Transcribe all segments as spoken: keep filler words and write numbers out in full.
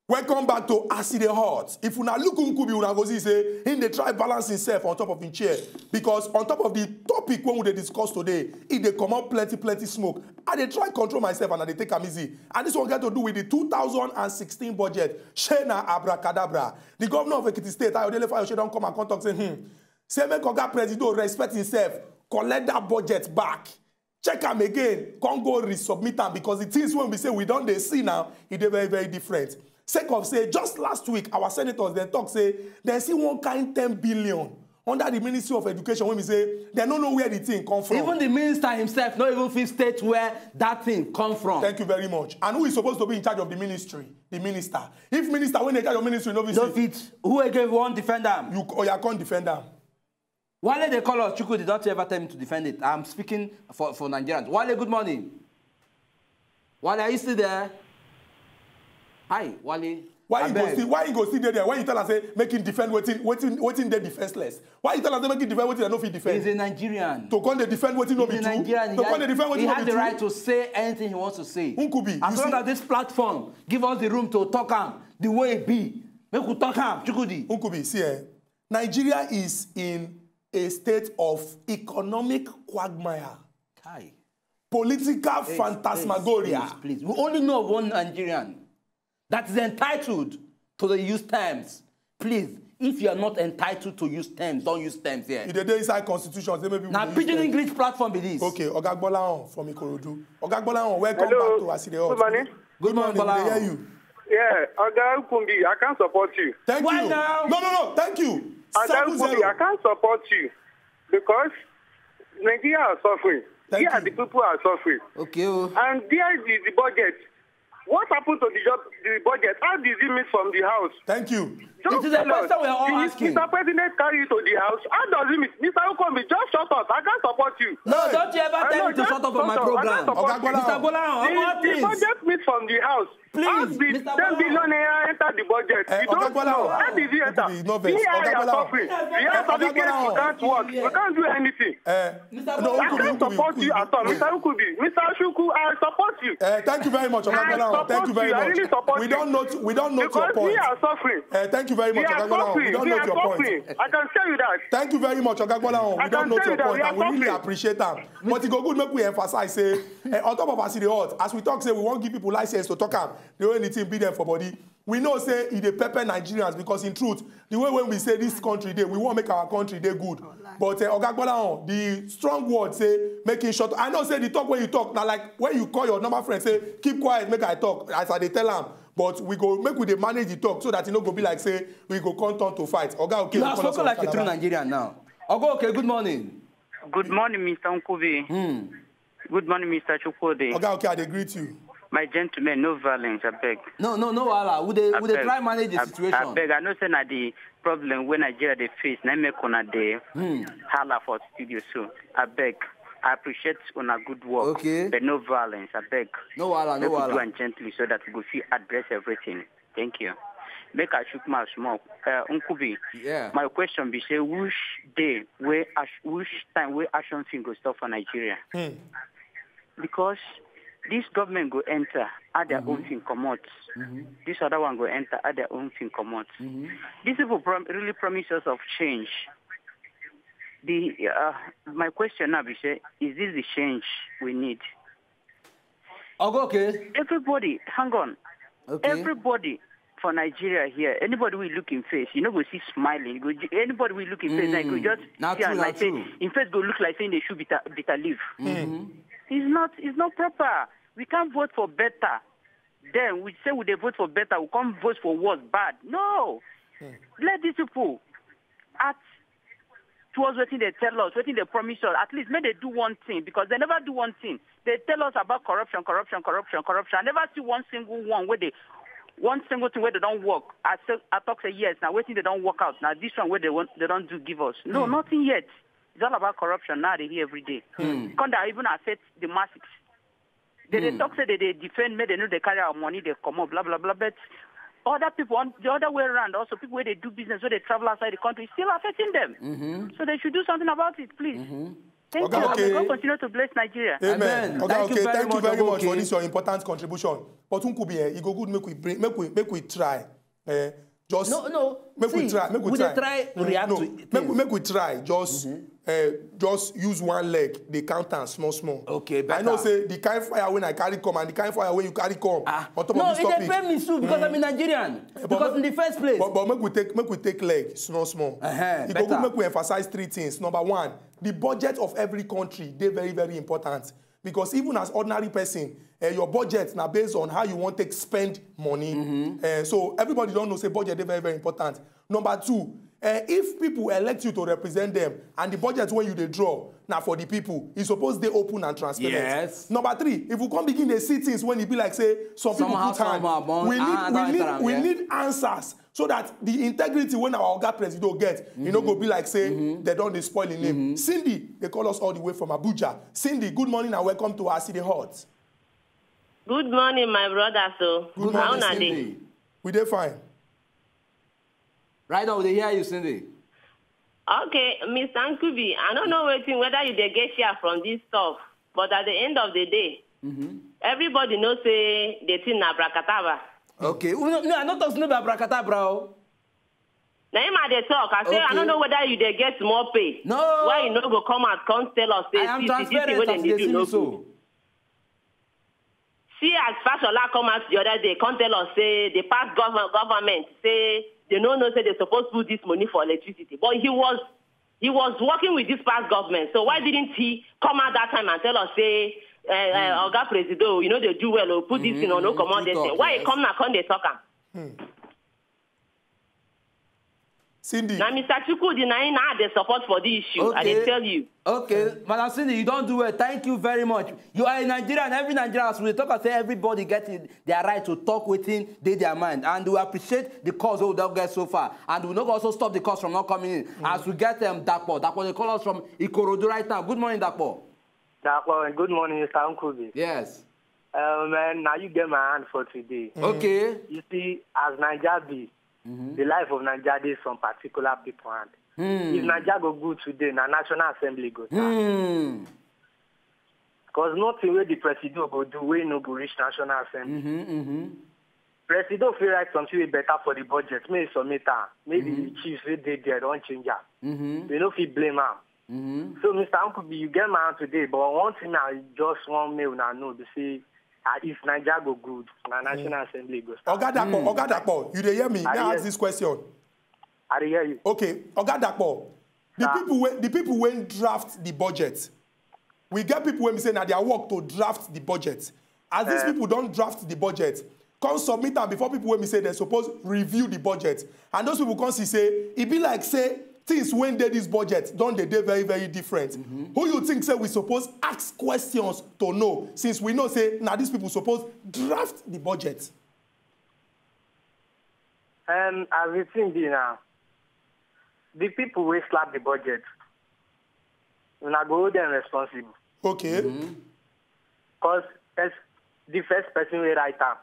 Welcome back to As E Dey Hot. If una look Nkubi, una go see say he dey try balance himself on top of him chair, because on top of the topic wey we dey discuss today, he dey comot plenty plenty smoke. I dey try control myself and I dey take am easy. And this one get to do with the two thousand and sixteen budget. Shey na abracadabra. The governor of Ekiti State, Ayodele Fayose, don come and come talk say, hmm, say make Oga Presido respect himself, collect that budget back, check am again, come go resubmit am, because the things wey we say we don dey see now, e dey very very different. Sake of say just last week our senators dem talk say dem see one kind ten billion under the Ministry of Education wey be say dem no know where the thing come from. Even the minister himself no even fit state where that thing come from. Thank you very much. And who is supposed to be in charge of the ministry? The minister. If minister wey dey in charge of ministry no fit, no fit, who again wan defend am? You, oya, come defend am. Wale dey call us, Chukwudi, don't you ever tell me to defend it. I'm speaking for, for Nigerians. Wale, good morning. Wale, are you still there? Hi, Wale. Why you go still, why you go still dey there? Why you tell am say make him defend wetin, wetin, wetin dey defenseless? Why you tell am say make him defend wetin I no fit defend? He's a Nigerian. To come dey defend wetin no be true. He's a Nigerian. To come dey defend wetin no be true. He has the right to say anything he wants to say. Nkubi, as long as this platform give us the room to talk am the way it be, make we talk am, Chukwudi. Nkubi, see, eh, Nigeria is in a state of economic quagmire. Kai. Political phantasmagoria. Please, please, please. We only know of one Nigerian that is entitled to the use terms. Please, if you are not entitled to use terms, don't use terms here. E dey dey inside constitution, say maybe we dey use terms. Na Pidgin English platform be this. Okay, Oga Gbolahan from Ikorodu. Oga Gbolahan, welcome back to As E Dey Hot. Hello. Good morning. Good morning, Gbolahan. We dey hear you. Yeah, Oga Nkubi, I can't support you. Thank you. Why now? No, no, no, thank you. Oga Nkubi, I can't support you because Nigeria are suffering. Thank you. Here the people are suffering. Okay o. And there is the budget. What happened to the job, the budget? How did it meet from the house? Thank you. Just tell us. It is a question we are all asking. Did Mister President carry it to the house? How does it meet? Mister Nkubi, just shut up. I can't support you. No, don't you ever tell me to shut up on my program. Oga Gbolahan. Mister Gbolahan, of all things. The budget meet from the house. Please, Mister Gbolahan. How did ten billion naira enter the budget? Eh, Oga Gbolahan. How did it enter? Nkubi, no vex. Oga Gbolahan. We are suffering. We have certificates, we can't work. We can't do anything. Eh, Mister Gbolahan. I can't support you at all. Mister Nkubi, Mister Chukwu, I support you. Eh, thank you very much, Oga Gbolahan. Thank you very much. I really support you. We don't note, we don't note your point. Because we are suffering. Eh, thank you very much, Oga Gbolahan. We don't note your point. We are suffering. I can tell you that. Thank you very much, Oga Gbolahan. We don't note your point, and we really appreciate am. But e go good make we emphasize say, eh, on top of As E Dey Hot, as we talk say we wan give people license to talk am, the way the thing be dem for body, we know say e dey pepper Nigerians, because in truth, the way when we say this country dey, we wan make our country dey good. But, eh, Oga Gbolahan, the strong word say make him shut. I know say the talk wey you talk na like when you call your normal friend say keep quiet make I talk, as I dey tell am. But we go make we dey manage the talk so that e no go be like say we go come turn to fight. Oga Okey, you have spoken like a true Nigerian now. Oga Okey, good morning. Good morning, Mister Nkubi. Hmm. Good morning, Mister Chukwudi. Oga Okey, I dey greet you. My gentlemen, no violence, abeg. No, no, no wahala. We dey, we dey try manage the situation. Abeg, I know say na the problem wey Nigeria dey face, na make una dey hala for studio. So, abeg, I appreciate una good work, but no violence, abeg. No wahala, no wahala. Make we do am gently so that we go fit address everything. Thank you. Make I shook mouth small. Uh, Nkubi, yeah, my question be say which day wey ash-, which time wey action film go stop for Nigeria? Hmm. Because this government go enter, add their own thing comot. Mm-hmm. This other one go enter, add their own thing comot. Mm-hmm. These people prom-, really promise us of change. The, uh, my question now be say, is this the change we need? Oga Okey. Everybody, hang on. Okay. Everybody for Nigeria here, anybody we look in face, you know, we see smiling. You go, anybody we look in face, like, we just see am like say, in face go look like saying they should bitter, bitter leaf. Mm-hmm. It's not, it's not proper. We can't vote for better. Then we say we dey vote for better, we come vote for worse, bad. No. Let these people act towards wetin they tell us, wetin they promise us. At least make they do one thing, because they never do one thing. They tell us about corruption, corruption, corruption, corruption. I never see one single one wey they, one single thing wey they don't work. I say, I talk say yes. Now wetin they don't work out. Now this one wey they want, they don't do give us. No, nothing yet. It's all about corruption now. They hear every day. Come that even affect the masses. They, they talk say they, they defend me, they know they carry our money, they come up, blah, blah, blah. But other people, on the other way around, also people where they do business, where they travel outside the country, still affecting them. Mm-hmm. So they should do something about it, please. Mm-hmm. Thank Okay, you. okay. May God continue to bless Nigeria. Amen. Amen. Okay, Thank you okay. very Thank you much, very much for Ogoke. This your important contribution. But Nkubi, eh, e go good make we bring, make we make we try. Eh, just No, no. make we See, try. Make we, we dey try. try react no, to make we things. Make we try. Just uh, just use one leg, dey count am small small. Okay, I know better. Say the kind fire wey I carry come and the kind fire wey you carry come Ah, on top no, of this it topic. dey pain me too because I'm a Nigerian. Eh, but Because make- in the first place, But, but make we take make we take leg small small. Uh-huh, E go better. Good make we emphasize three things. Number one, the budget of every country dey very very important because even as ordinary person, uh, your budget na based on how you wan take spend money. Uh, so everybody don know say budget dey very very important. Number two, uh, if people elect you to represent them and the budget wey you dey draw na for the people, e suppose dey open and transparent. Yes. Number three, if we come begin dey see things wey e be like say some people Somehow, put hand, somehow, but we need ah, we that need time, we yeah. need answers so that the integrity wey our oga president get, e no go be like say dem don dey spoil im name. Cindy dey call us all the way from Abuja. Cindy, good morning and welcome to As E Dey Hot. Good morning, my brother. So, Good how morning, una dey? Cindy. We dey fine. Right now, we dey hear you, Cindy. Okay, Mister Nkubi, I don't know wetin whether you dey get share from this stuff, but at the end of the day, everybody know say the thing na abracadabra. Okay. No, no, I no talk say no be abracadabra o. Na him I dey talk. I say I Okay. Don't know whether you dey get small pay. No. Why you no go come out come tell us say I am see, see, this thing transparent wey as dem you dey dey see do me no so. Good. See as Fashola come out the other day, come tell us say they pass government government say they no know say they suppose put this money for electricity, but he was he was working with this past government. So why didn't he come out that time and tell us say, uh, uh, Oga Presido, you know they do well, or put this thing on, no Mm-hmm. come on True this talk, thing. Why yes. He come now come dey talk am? Cindy. Na Mister Chukwudi na him na dey support for this issue. I dey Okay. Tell you. Okay, Madam Cindy, you don do well. Thank you very much. You are a Nigerian. Every Nigerian, as we talk, I say everybody get it, their right to talk wetin dey their mind, and we appreciate the calls wey we don get so far, and we no go also stop the calls from not coming in as we get um, Dapo. Dapo dey call us from Ikorodu right now. Good morning, Dapo. Dapo, and good morning, Mister Nkubi. Yes. Uh, man, now you get my hand for today. Okay. You see, as Naija be, the life of Naija dey some particular people hand. If Naija go good today, na National Assembly go start. Hmm. Because nothing wey the Presido go do wey no go reach National Assembly. Presido fit write something wey better for the budget, make e submit am, make the chiefs wey dey there don change am. We no fit blame am. So, Mister Nkubi, you get my hand today, but one thing I just wan make una know be say, ah, if Naija go good, na National Assembly go start. Oga Dapo, Oga Dapo, you dey hear me? May I ask this question? I dey hear you. Okay, Oga Dapo, the Sir. People wey the people wey draft the budget, we get people wey be say na their work to draft the budget. As these people don draft the budget, come submit am before people wey be say dem suppose review the budget, and those people come see say e be like say things wey dey this budget don dey dey very very different. Who you think say we suppose ask questions to know, since we know say na these people suppose draft the budget? Um, as the thing be now, the people wey slap the budget, una go hold them responsible. Okay. Because the first person wey write am,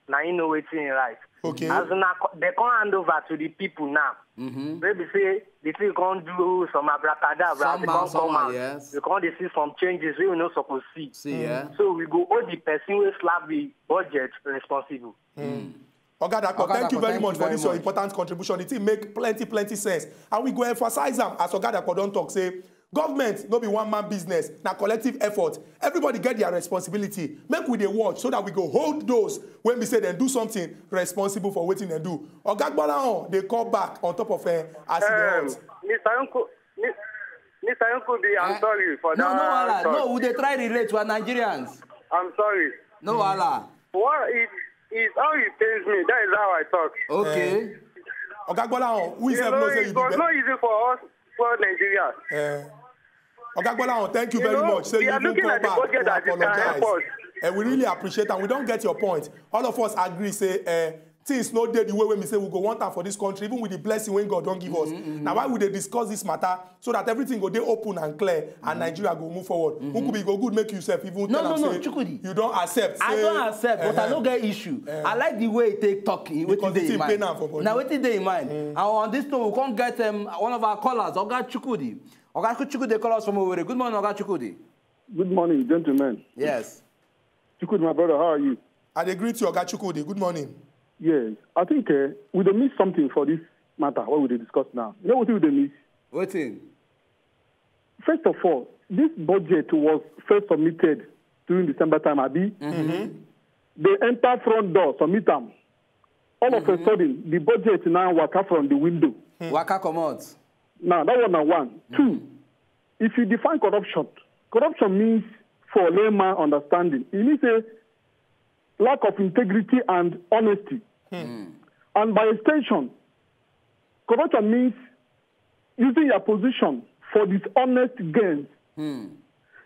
na him know wetin he write. Okay. As una co- they come hand over to the people now, wey be say the thing come do some abracadabra, as they Somehow, come come somehow, out, yes. We come dey see some changes wey we no suppose see. See, yeah. So we go hold the person wey slap the budget responsible. Oga Dapo, Oga thank you Dapo, very thank much you for very this your much. Important contribution. The thing make plenty plenty sense, and we go emphasize am as Oga Dapo don talk say government no be one man business, na collective effort. Everybody get their responsibility. Make we dey watch so that we go hold those wey be say dem do something responsible for wetin dem do. Oga Gbolahan dey call back on top of uh, As E Dey Um, Hot. Mister Uncle, Mi- Mister Uncle B, I'm Eh, sorry for no, that. No, wahala. Talk. No, we dey try relate. We are Nigerians. I'm sorry. No, wahala. What it is, how it pains me. That is how I talk. Okay. Oga Gbolahan, who is You sef know, know say it you was be not easy for us, for Nigeria. Eh, Oga Gbolahan, thank you You very know, much. Say we you are even looking call at the back budget to as it can apologize. Help us. And we really appreciate and we don't get your point. All of us agree say uh, things no dey the way we say we go want am for this country, even with the blessing wey God don give us. Na why we dey discuss this matter so that everything go dey open and clear and Nigeria go move forward. Who could be go good make yourself even No, tell no, am no, say Chukwudi. You don accept. I say, don accept, but I uh-huh. No get issue. I like the way he take talk. He wetin Because the dey thing in pain mind. Am for body. Na wetin dey in mind. And on this note, we come get um, one of our callers, Oga Chukwudi. Oga Chukwudi dey call us from Owerri. Good morning, Oga Chukwudi. Good morning, gentlemen. Yes. Chukwudi, my brother, how are you? I dey greet you, Oga Chukwudi. Good morning. Yes, I think uh, we dey miss something for this matter, what we dey discuss now. You know what we dey miss? Wetin? First of all, this budget was first submitted during December time, abi? They enter front door, submit am. All of a sudden, the budget now waka from the window. Waka comot. Now, that one na one. Two, if you define corruption, corruption means, for layman understanding, e mean say lack of integrity and honesty. And by extension, corruption means using your position for dishonest gains.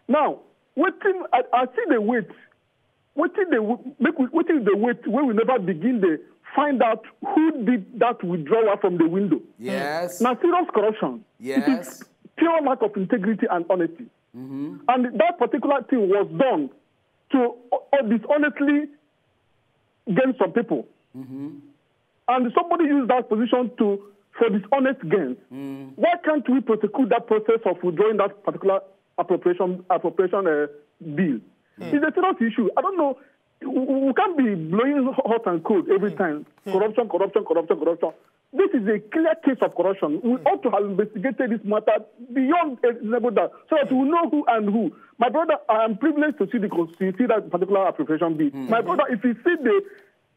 Now, wetin I, I still dey wait. Wetin dey w- make we wetin dey wait wey we never begin dey find out who did that withdrawal from the window. Yes. Na serious corruption. It Yes. is pure lack of integrity and honesty. And that particular thing was done to uh, dishonestly gain some people. And somebody used that position to for dishonest gains. Why can't we prosecute that process of withdrawing that particular appropriation appropriation uh, bill? It's a serious issue. I don't know. We, we we can't be blowing hot and cold every time. Corruption, corruption, corruption, corruption. This is a clear case of corruption. We ought to have investigated this matter beyond a reasonable doubt so that we know who and who. My brother, I am privileged to see the constitution, see that particular appropriation bill. My brother, if you see the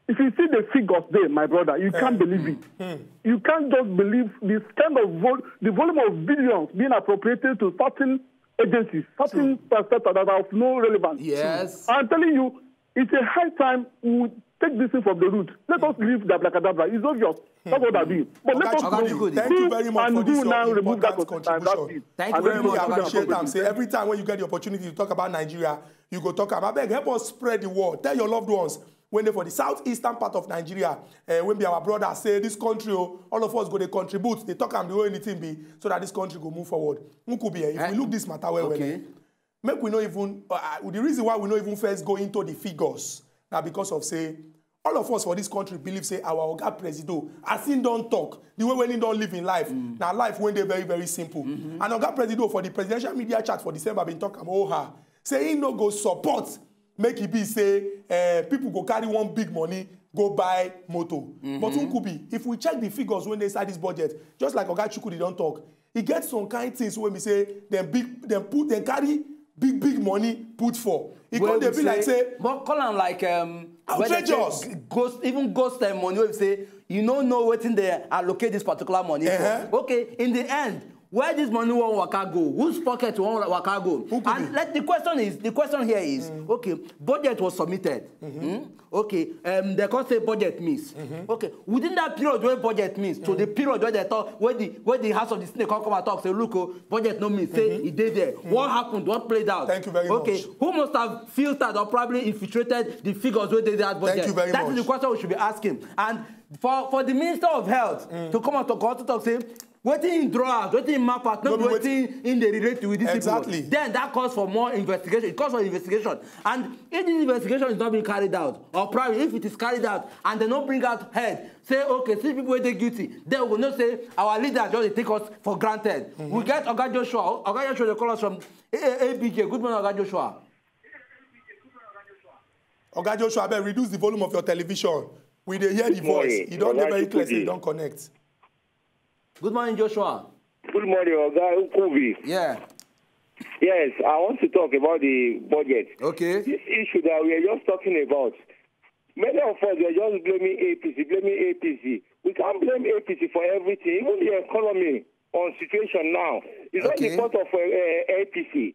if you see the figures there, my brother, you can't believe it. You can't just believe this kind of vol- the volume of billions being appropriated to certain agencies, certain sectors that are of no relevance. Yes. I'm telling you, it's a high time we take this thing from the root. Let us leave the abracadabra. It's obvious. That's what I do. But let us Oga know Chukwudi, Thank you who very much and for this who now your remove that important constitution. That's contribution. It. Thank I you don't very know much, how Oga that Appreciate Chukwudi. Am say every time when you get the opportunity to talk about Nigeria, you go talk about. Abeg, help us spread the word. Tell your loved ones when they for the southeastern part of Nigeria, uh, when be our brother say this country, oh, all of us go dey contribute. They talk am the way anything be, so that this country go move forward. Nkubi, eh, if we look this matter well, well, Okay. eh, make we no even uh, uh, the reason why we no even first go into the figures na because of say all of us for this country believe say our oga presido as him don talk the way wey him don live him life na life wey dey very very simple and oga presido for the presidential media chat for december bin talk am oh ha say he no go support make e be say uh, people go carry one big money go buy motor but nkubi if we check the figures wey dey inside this budget just like oga chukwudi don talk e get some kind things wey be say dem big dem put dem carry big big money put for e Wey come dey we be like say but call am like um, when they Outrageous. say g- ghost, even ghost uh, money wey be say you no know wetin dey allocate this particular money Uh-huh. for. Okay, in the end, where this money wan waka go? Whose pocket wan waka go? Who could And be? Let the question is, the question here is, okay, budget was submitted. Hmm? Okay, um, they come say budget miss. Okay, within that period wey budget miss to the period wey they talk, wey the wey the house of the senate come come and talk say, look, oh, budget no miss. Say e dey there. What happened? What played out? Thank you very Okay, much. Who must have filtered or probably infiltrated the figures wey dey that budget? Thank you very That much. Is the question we should be asking. And for for the minister of health to come out to come out to talk say wetin he draw out, wetin he map out, no No be be wetin he dey relate to with these Exactly. People. Then that calls for more investigation. It calls for investigation. And if this investigation is not being carried out, or probably if it is carried out and they no bring out head, say okay, see people wey dey guilty, then we go know say our leaders just dey take us for granted. We get Oga Joshua. Oga Joshua dey call us from A- A- ABJ. Good morning, Oga Joshua. oga joshua abeg reduce the volume of your television we dey hear the Good morning. voice e don dey Oga very clear say e Chukwudi. Don connect. Good morning, Joshua. Good morning, Oga Ukubi. Yeah. Yes, I want to talk about the budget. Okay. This issue that we are just talking about, many of us are just blaming A P C, blaming A P C. We can't blame A P C for everything, even the economy on situation now. It's not Okay. The fault of uh, uh, A P C.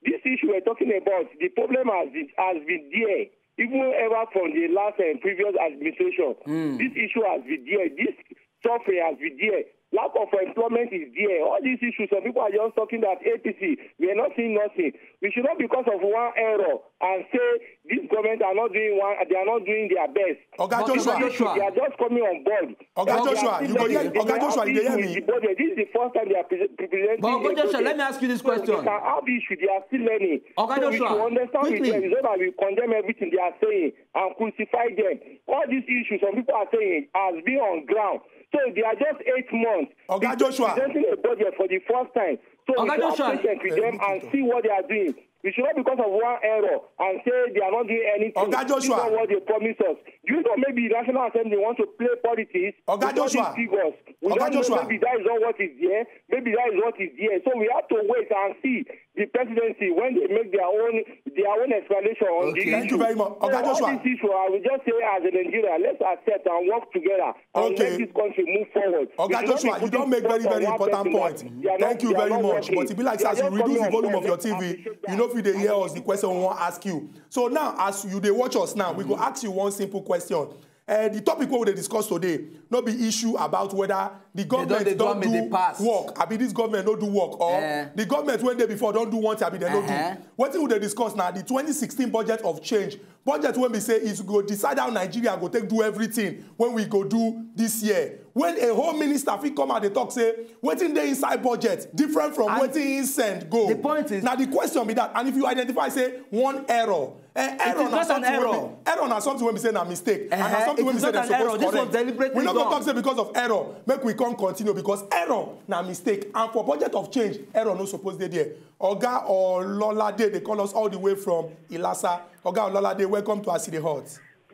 This issue we're talking about, the problem has been, has been there, even ever from the last and previous administration. This issue has been there. This suffering has been there. Lack of employment is there. All these issues, some people are just talking that A P C, we are not seeing nothing. We should not, because of one error, and say this government are not doing one, they are not doing their best. Oga But Joshua, Oga Joshua, They are just coming on board. Oga They are Joshua, still you go hear- learning. They Oga may Joshua, have you dey hear issues me? With the budget. This is the first time they are pre- pre- presenting. But Oga a Joshua, budget. Let me ask you this So they question. can have issue. They are still learning. Oga So we Joshua, should understand quickly. with them. It's not that we condemn everything they are saying and crucify them. All these issues some people are saying has been on ground. So they are just eight months. Oga Joshua. Presenting a budget for the first time. So we should have patience with them and see what they are doing. We should not, because of one error, and say they are not doing anything. Oga Joshua. What they promise us. Do you know maybe the National Assembly want to play politics? Oga Joshua. Figures. We Oga don't Joshua. Know, maybe that is not what is there. Maybe that is what is there. So we have to wait and see the presidency when they make their own their own explanation on okay. This issue. Thank you very much. Oga Joshua. This issue, I will just say as a Nigerian, let's accept and work together. Okay. Let this country move forward. Oga Joshua, you don't make very, very important point. Thank you very much. But it be like as you reduce the volume of your T V, you know if you dey hear us, the question we wan ask you. So now, as you dey watch us now, we go ask you one simple question. Uh, the topic we dey discuss today, no be issue about whether the government don do work, abi this government no do work, or the government wey dey before don do one thing, abi dem no do. Wetin we dey discuss now, the twenty sixteen budget of change. Budget wey be say e go decide how Nigeria go take do everything wey we go do this year. When a whole minister fit come out dey talk say wetin dey inside budget different from wetin he send go. The point is, na the question be that. And if you identify say one error, eh, error na something wey be, error na something wey be say na mistake, and na something wey be say dem suppose correct. We no go talk say because of error make we come continue, because error na mistake, and for budget of change, error no suppose dey there. Oga Ololade dey call us all the way from Ilasa. Oga Ololade, welcome to As E Dey Hot.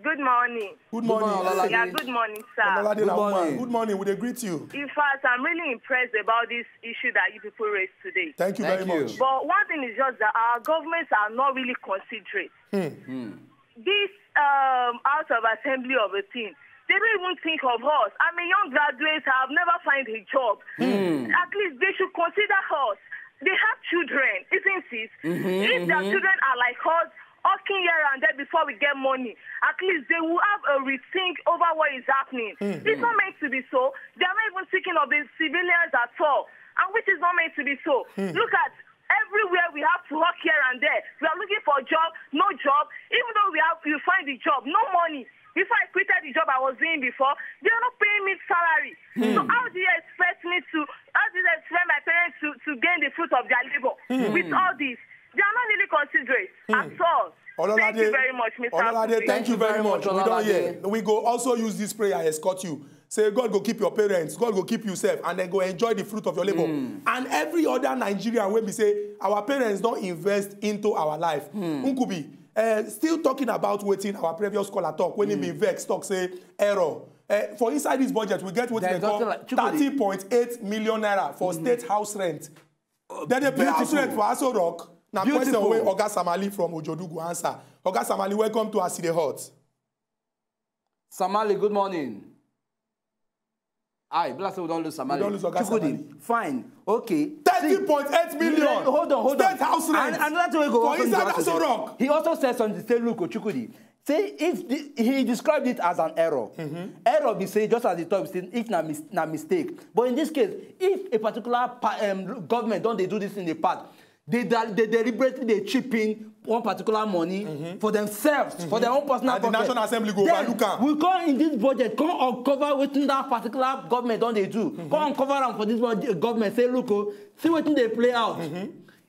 Good morning. Good morning. Good morning, Ololade. Yeah, good morning, sir. Ololade na woman. Good morning. We dey greet you. In fact, I'm really impressed about this issue that you people raised today. Thank you very much. But one thing is just that our governments are not really considerate. This um, House of Assembly of a thing, they don't even think of us. I'm a young graduate. I've never find a job. At least they should consider us. They have children, isn't it? If their children are like us, hawking here and there before we get money, at least they will have a rethink over what is happening. It's not meant to be so. They are not even thinking of the civilians at all, and which is not meant to be so. Look at everywhere we have to work here and there. We are looking for a job, no job. Even though we have, you find the job, no money. Before I quitted the job I was doing before, they are not paying me salary. So how do you expect me to, how do you expect my parents to, to gain the fruit of their labor with all this? They are not really considerate at all. Thank you very much, Mister Ololade, thank you very much. We don hear. We go also use this prayer escort you. Say God go keep your parents, God go keep yourself, and then go enjoy the fruit of your labor. And every other Nigerian wey be say our parents don invest into our life. Nkubi, uh, still talking about wetin our previous caller talk when he bin vex talk say error. Uh, for inside this budget, we get wetin they call thirty point eight million naira for state house rent. Dem dey pay house rent for Aso Rock. Na question wey Oga Samali from Ojodu go answer. Oga Samali, welcome to As E Dey Hot. Samali, good morning. Aye, bless, we don lose Samali. We don lose Oga Samali. Fine. Okay. Thirty point eight million. Hold on, hold on. State house rent. And another thing we go for inside Aso Rock. He also said something. Say, look, Chukwudi. Say if the, he described it as an error. Error be say just as the talk say if na, mis- na mistake. But in this case, if a particular pa- um, government don dey do this in the past, they de- they deliberately dey chip in one particular money for themselves, for their own personal pocket. And the National Assembly go overlook am. We come in this budget, come uncover wetin that particular government don dey do. Come uncover am for this budget, government. Say, look, oh, see wetin dey play out.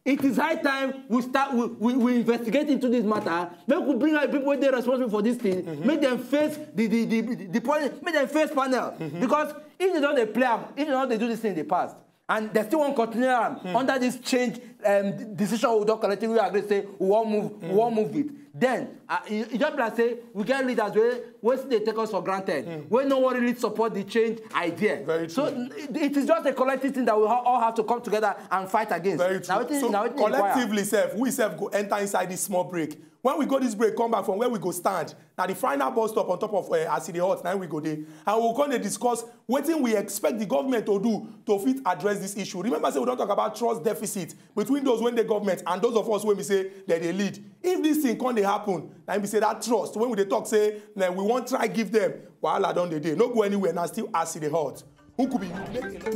It is high time we start we, we, we investigate into this matter. Make we bring out people wey dey responsible for this thing. Make them face the the the the, the point. Make them face panel, because if they don dey play am, if they don dey do this thing in the past, and they still wan continue am under this change um, decision we don collectively agree say we wan move, we wan move it. Then uh, e e just be like say we get leaders wey wey still dey take us for granted, wey no wan really support the change idea. Very true. So it, it is just a collective thing that we ha- all have to come together and fight against. Very true. Na wetin So na wetin e require. Collectively sef, we sef go enter inside this small break. When we go this break, come back from where we go stand. Na the final bus stop on top of uh, As E Dey Hot, na we go dey. And we go come dey discuss wetin we expect the government to do to fit address this issue. Remember say we don talk about trust deficit between those wey dey government and those of us wey be say dem dey lead. If this thing come dey happen, na im be say that trust wey we dey talk say na we wan try give them, wahala don dey dey. No go anywhere, na still As E Dey Hot. Who could be you? Make a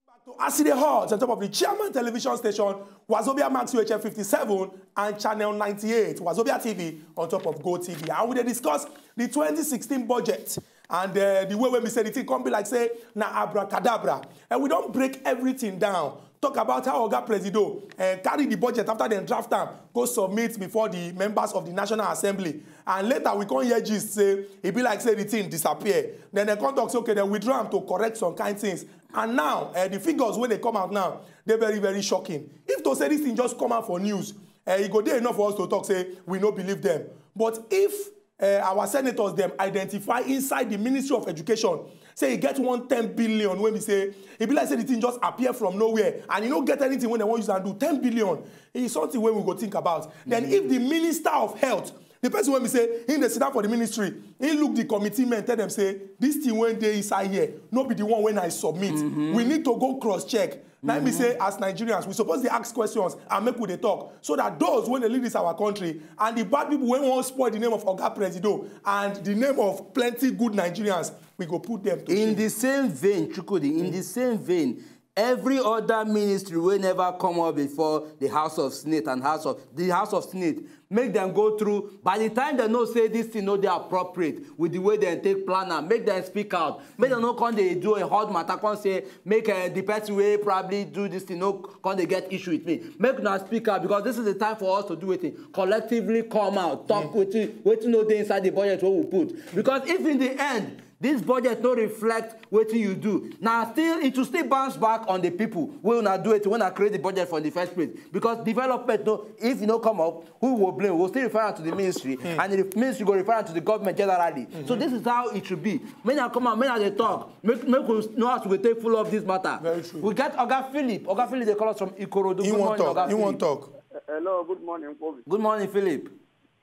Back to As E Dey Hot on top of the Chairman Television Station, Wazobia Max U H F fifty-seven and Channel ninety-eight, Wazobia T V on top of Go T V. And we dey discuss the twenty sixteen budget. And uh, the way when we say the thing come be like say na abracadabra. And we don break everything down talk about how Oga Presido uh, carry the budget after dem draft am, go submit before the members of the National Assembly. And later we come hear gist say e be like say the thing disappear. Then dem come talk say, okay, dem withdraw am to correct some kind things. And now uh, the figures wey dey come out now dey very, very shocking. If to say this thing just come out for news, uh, e go dey enough for us to talk say we no believe them. But if uh, our senators dem identify inside the Ministry of Education say e get one ten billion wey be say e be like say the thing just appear from nowhere and e no get anything wey dem wan use am do. Ten billion is something wey we go think about. Then if the Minister of Health, the person wey be say him dey sit down for the ministry, he look the committee men, tell them say this thing wey dey inside here no be the one wey I submit. We need to go cross check. Na im be say as Nigerians we suppose dey ask questions and make we dey talk, so that those wey dey lead this our country and the bad people wey wan spoil the name of Oga Presido and the name of plenty good Nigerians, we go put them to In shame. The same vein, Chukwudi, in the same vein, every other ministry wey never come up before the House of Senate and House of the House of Senate, make dem go through. By the time dem know say this thing no dey appropriate with the way dem take plan am, make dem speak out. Make dem no come dey do a hot matter, come say make uh, the person wey probably do this thing no come dey get issue with me. Make una speak out, because this is the time for us to do wetin, collectively come out, talk wetin wetin no dey inside the budget wey we put. Because if in the end this budget no reflect wetin you do, na still it will still bounce back on the people wey una do it, wey una create the budget for in the first place. Because development no, if e no come up, who go blame? We go still refer am to the ministry, and the ministry go refer am to the government generally. So this is how it should be. Make una come out, make una dey talk, make make we know as we go take follow up this matter. Very true. We get Oga Philip. Oga Philip dey call us from Ikorodu. He Good wan morning, talk. Oga He wan Philip. Talk. Hello, good morning, Kobe. Good morning, Philip.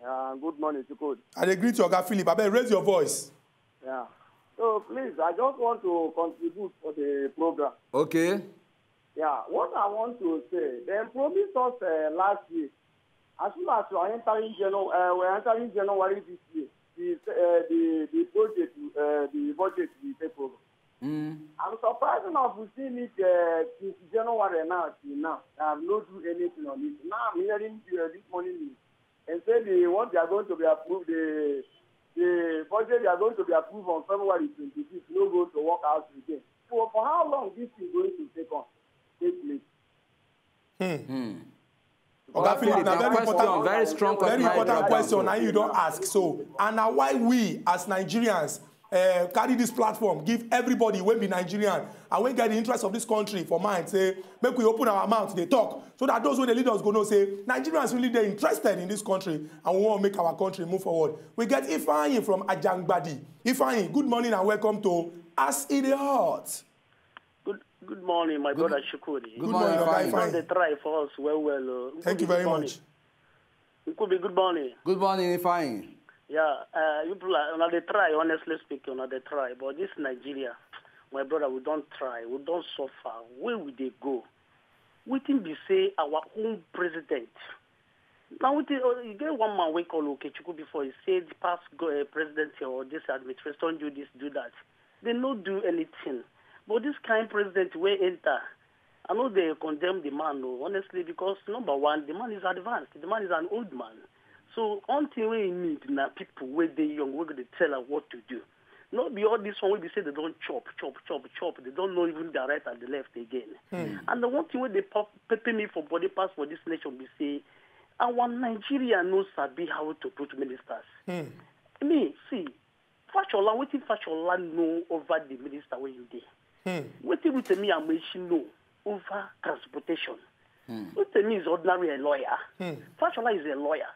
Uh, good morning, Chukwudi. I dey greet you, Oga Philip. Abeg, raise your voice. Yeah. So please, I just want to contribute for the program. Okay. Yeah, what I want to say, they promised us uh, last year. As soon as we are entering January, uh, we are entering January this year, the uh, the the budget uh, the budget will take over. Mm. I'm surprised enough we still need uh, since January now till now. They have not do anything on it. Now I'm hearing uh, this morning news and say the what they are going to be approved, the the budget they are going to be approved on February twenty-fifth, no going to work out again. So for how long this is going to take on take place? Oga Philip, na very question, important, very strong very question. Important question na you don ask. So, and na why we as Nigerians uh, carry this platform give everybody wey be Nigerian and wey get the interest of this country for mind, say make we open our mouth dey talk, so that those wey dey lead us go know say Nigerians really dey interested in this country and we wan make our country move forward. We get Ifeanyi from Ajangbadi. Ifeanyi, good morning and welcome to As E Dey Hot. Good good morning, my brother Chukwudi. Good morning, Oga Ifeanyi. Una Ifeanyi. Dey try for us well well. Oh. Thank you very much. Nkubi, good morning. Good morning, Ifeanyi. Yeah, uh, you people are una dey try. Honestly speaking, una dey try. But this Nigeria, my brother, we don try, we don suffer. Where we dey go? Wetin be say our own president? Now wetin uh, you get one man wey call Okechukwu before. He say the past go, uh, president or this administration do this, do that. They no do anything. But this kind president wey enter, I no dey condemn the man, no, honestly, because number one, the man is advanced. The man is an old man. So one thing wey he need na people wey dey young wey go dey tell am what to do. No be all this one wey be say they don chop, chop, chop, chop. They don't know even the right and the left again. And the one thing wey dey pop pepper me for body pass for this nation be say our Nigeria no sabi how to put ministers. Me, see, Fashola, wetin Fashola know over the minister wey you dey? Wetin Rotimi Amaechi know over transportation? Rotimi is ordinary a lawyer. Fashola is a lawyer.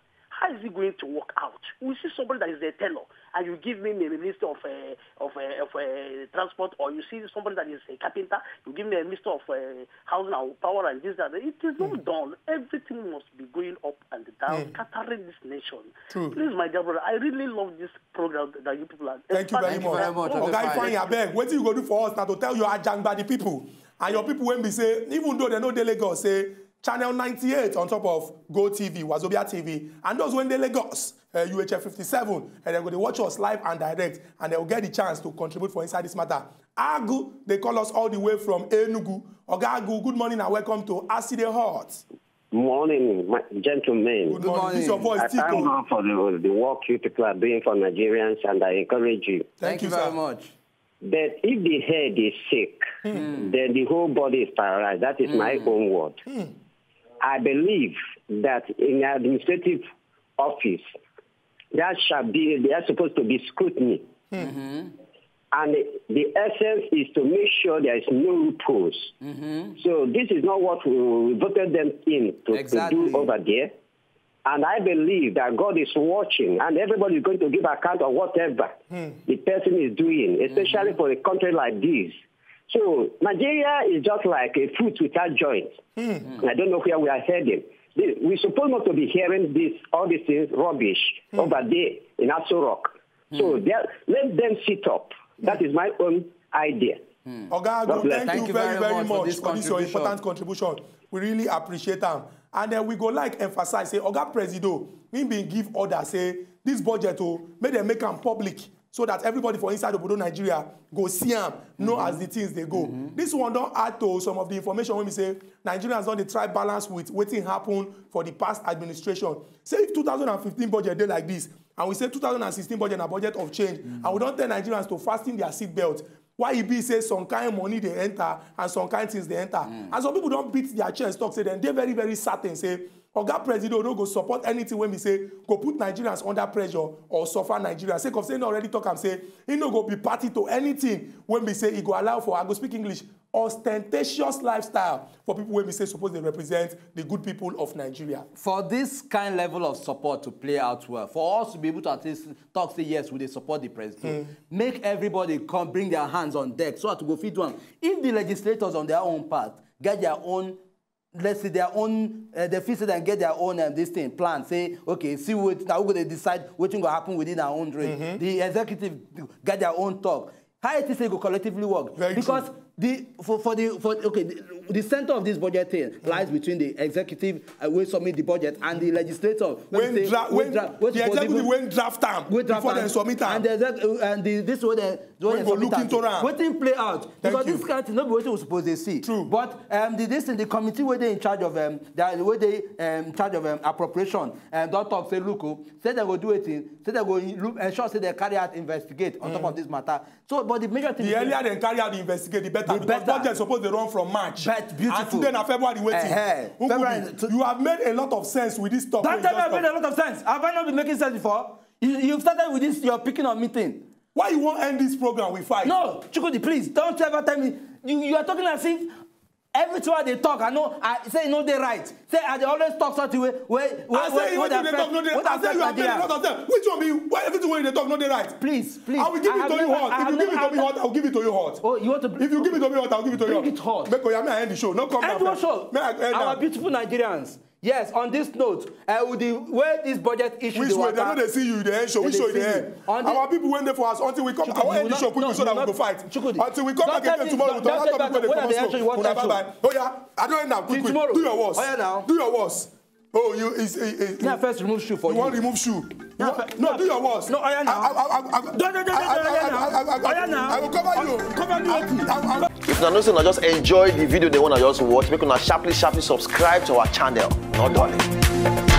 How is it going to work out? We see somebody that is a tailor, and you give me a minister of uh, of uh, of uh, transport, or you see somebody that is a carpenter, you give me a minister of uh, housing and power and this that. It is not done. Everything must be going up and down, scattering this nation. True. Please, my dear brother, I really love this program that you people are. Thank you very Thank you much. Very much, Oga Oga Ifeanyi. Ifeanyi, abeg, wetin you go do for us na to tell your Ajangbadi people and your people wey be say, even though they no dey Lagos, say channel ninety-eight on top of Go T V, Wazobia T V, and those wey dey Lagos, uh, U H F fifty-seven, and they go dey watch us live and direct, and they will get the chance to contribute for inside this matter. Agu, they call us all the way from Enugu. Oga Agu, good morning and welcome to As E Dey Hot. Morning, my gentlemen. Good morning. This is your voice, I thank Tiko. God for the, the work you people are doing for Nigerians, and I encourage you. Thank you, very sir. Much. But if the head is sick, then the whole body is paralyzed. That is my own word. I believe that in administrative office, that shall be, there are supposed to be scrutiny. And the essence is to make sure there is no loopholes. So this is not what we voted them in to, to Exactly. do over there. And I believe that God is watching, and everybody is going to give account of whatever the person is doing, especially for a country like this. So Nigeria is just like a foot without joints. I don't know where we are heading. The- We supposed not to be hearing this, all these things, rubbish over there in Aso Rock. So there, let them sit up. That is my own idea. Oga Agu, God bless. thank, Thank you you very, very very much for much this for this your contribution. important contribution. We really appreciate am. And then we go like emphasize say Oga Presido, he been give order say this budget o, make dem make am public so that everybody for inside obodo Nigeria go see am, know as the things dey go. This one don add to some of the information wey be say Nigerians don dey try balance with wetin happen for the past administration. Say if two thousand and fifteen budget dey like this, and we say two thousand and sixteen budget na budget of change, and we don tell Nigerians to fasten their seat belt, why e be say some kind money dey enter and some kind things dey enter? And some people don beat their chest talk say dem dey very, very certain say Oga Presido no go support anything wey be say go put Nigerians under pressure or suffer Nigerians, sake of say he already talk am say he no go be party to anything wey be say e go allow for, I go speak English, ostentatious lifestyle for people wey be say suppose dey represent the good people of Nigeria. For this kind level of support to play out well, for us to be able to at least talk say yes, we dey support the president, make everybody come bring their hands on deck so that we go fit do am. If the legislators on their own part get their own, let's say their own, uh, they feel say dem get their own um, this thing plan. Say okay, see what now we go dey decide wetin go happen within our own range. The executive get their own talk. How it is say e go collectively work? Very Because true. The for, for the for okay the, the center of this budget thing lies between the executive uh, wey submit the budget and the legislator wey When say- dra- wey when the wey suppose executive even- when draft am wey draft before am dem submit am. And the exec- uh, and the this wey dem wey Wey dem go submit look am into am. Wetin play out? Because you. This kind thing no be wetin we suppose dey see. True. But um, the this thing the committee wey dey in charge of um, the wey dey um, in charge of um, appropriation um, don talk say look o, say dem go do wetin, say dem go look, ensure say dem carry out investigate on top of this matter. So but the major thing The be say- earlier dem carry out the investigate, the better. The Because better. budget suppose dey run from March. Bet beautiful. And today na February wetin? Eh-heh. Nkubi, February, so- you have made a lot of sense with this talk. Don't wey tell you me I just made a talk. Lot of sense. Have I not been making sense before? You, you've started with this, you're picking on me thing. Why you wan end this program with fight? No, Chukwudi, please, don't ever tell me. You, you are talking as if everything I dey talk, I know, I say e no dey right. Say I dey always talk something wey wey wey I say wey wetin you dey affect- talk no dey. wey I say you have made a affect lot of sense. Which one be why everything wey you dey talk no dey right? Please, please. I will give I it have to you never- hot. I If have you give it never- to me hot, I will give it to you hot. Oh, you want to? If you give it to me hot, I will give it to you Bring it hot. Make oya, may I end the show. No come End down. the show. May I end Our now. Beautiful Nigerians. Yes, on this note, uh, with the way this budget issue Which dey way? They no waka. dey see you. They end show. Which They show dey they see end? you. On the- Our people wey dey for house until we come. Chukwudi, I wan you end the will show not- quickly no, so that you we go will fight. not- Chukwudi, Until we come don't again tell me- tomorrow, don't- we go don't have tell topic me wey dey what come they out. actually want Una to bye do. bye. Oya, I don end am quickly. Tomorrow. Do your worst. Oya now. Do your worst. Oh, you is is is. Now first remove shoe for You you. wan remove shoe? You Now wan- fir- No, now- do your worst. No, oya now. I, I, I, I, I, No, no, no, no, I, no, I, oya I, now. I, I, I, Oya now. I will cover you. Cover me. I, I, I, If una know say una just enjoy the video they wanna just watch, make una sharply sharply subscribe to our channel. No darling.